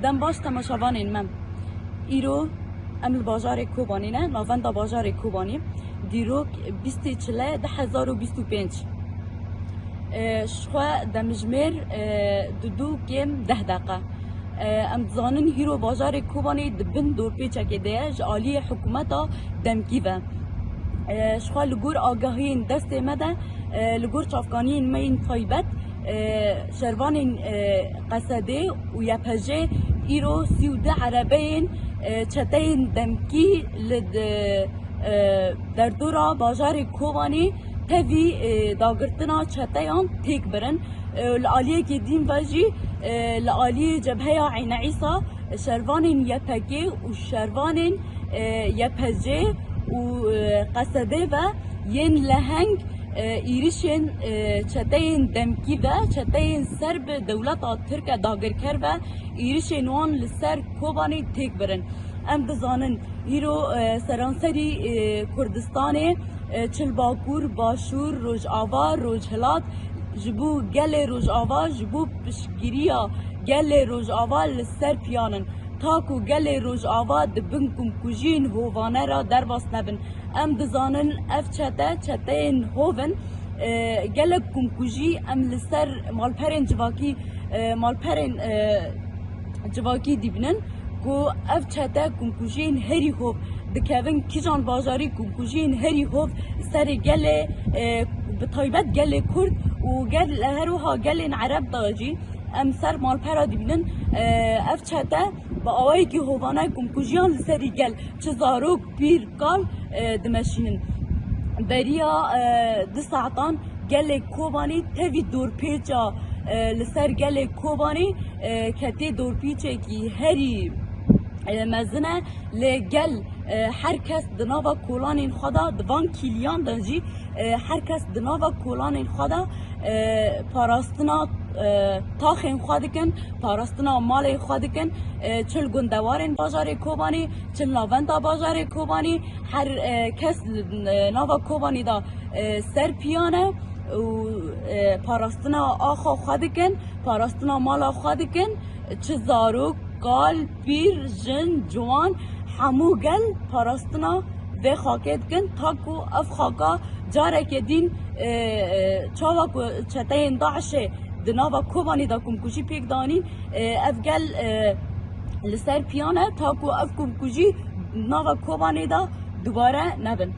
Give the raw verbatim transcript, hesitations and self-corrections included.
Dem baş temaşevanên me. Îro em li bajarê Kobanê ne, navenda bajarê Kobanê. Dîrok bîstê çile du hezar û bîst û pênc. E, ji xwe demjimêr, e, du du kêm deh deqe. E, em dizanin hîro bajarê Kobanê di bin dorpêçekê de ye, ji aliyê hikûmeta demkî ve. E, ji xwe li gor agahiyên destê me de, e, li gor çavkaniyên me yên taybet, e, şervanên, e, Qesedê û Y P J îro sî û du erebeyên, e, çeteyên demkî li di, e, derdora bajarê Kobanê tevî, e, dagirtina çeteyan têk birin. E, li aliyekî din ve jî, e, li aliyê Cebheya Eyne Îsa, şervanên Y P G û şervanên, e, Y P J û, e, Qesedê ve yên leheng, e, êrişên, e, çeteyên demkî ve, çeteyên ser bi dewleta Tirk e dagirker ve êrişên wan li ser Kobanê têk birin. Em dizanin îro, e, seranserî, e, Kurdistanê, e, çi li Bakur, Başûr, Rojava, Rojhilat, ji bo gelê Rojava, ji bo piştgiriya gelê Rojava li ser piyan in. Ta ku gelê Rojava di bin komkujiyên hovane re derbas nebin. Em dizanin ev çete, çeteyên hov in. E, gelek komkujî em li ser malperên civakî, e, malperên, e, civakî dibînin ku ev çete komkujiyên herî hov dikevin kîjan bajarî, komkujiyên herî hov serê gelê, e, bi taybet gelê Kurd û gel, her wiha gelên Ereb de jî em ser malpera dibînin. E, ev çete bi awayekî hovane komkujiyan li serî gel, çi zarok, pîr, kal, e, dimeşînin. Beriya, e, du saetan gelê Kobanê tevî dorpêça, e, li ser gelê Kobanê, e, ketê dorpêçekî herî, e, mezin e. Lê gel, e, her kes di nava kolanên xwe de, di van kîliyan de jî, e, her kes di nava kolanên xwe de, e, parastina, e, taxên xwe dikin, parastina malên xwe dikin, e, çi li gundewarên bajarê Kobanê, çi li navenda bajarê Kobanê, her, e, kes li, e, nava Kobanê de, e, ser piyan e û, e, parastina axa xwe dikin, parastina mala xwe dikin, çi zarok, kal, pîr, jin, ciwan, hemû gel parastina vê xakê dikin, ta ku ev xaka careke din, e, e, çawa ku çeteyên DAIŞê di nava Kobanê de komkujî pêk danîn, e, ev gel, e, li ser piyan e, ta ku ev komkujî nava Kobanê de dubare nebin.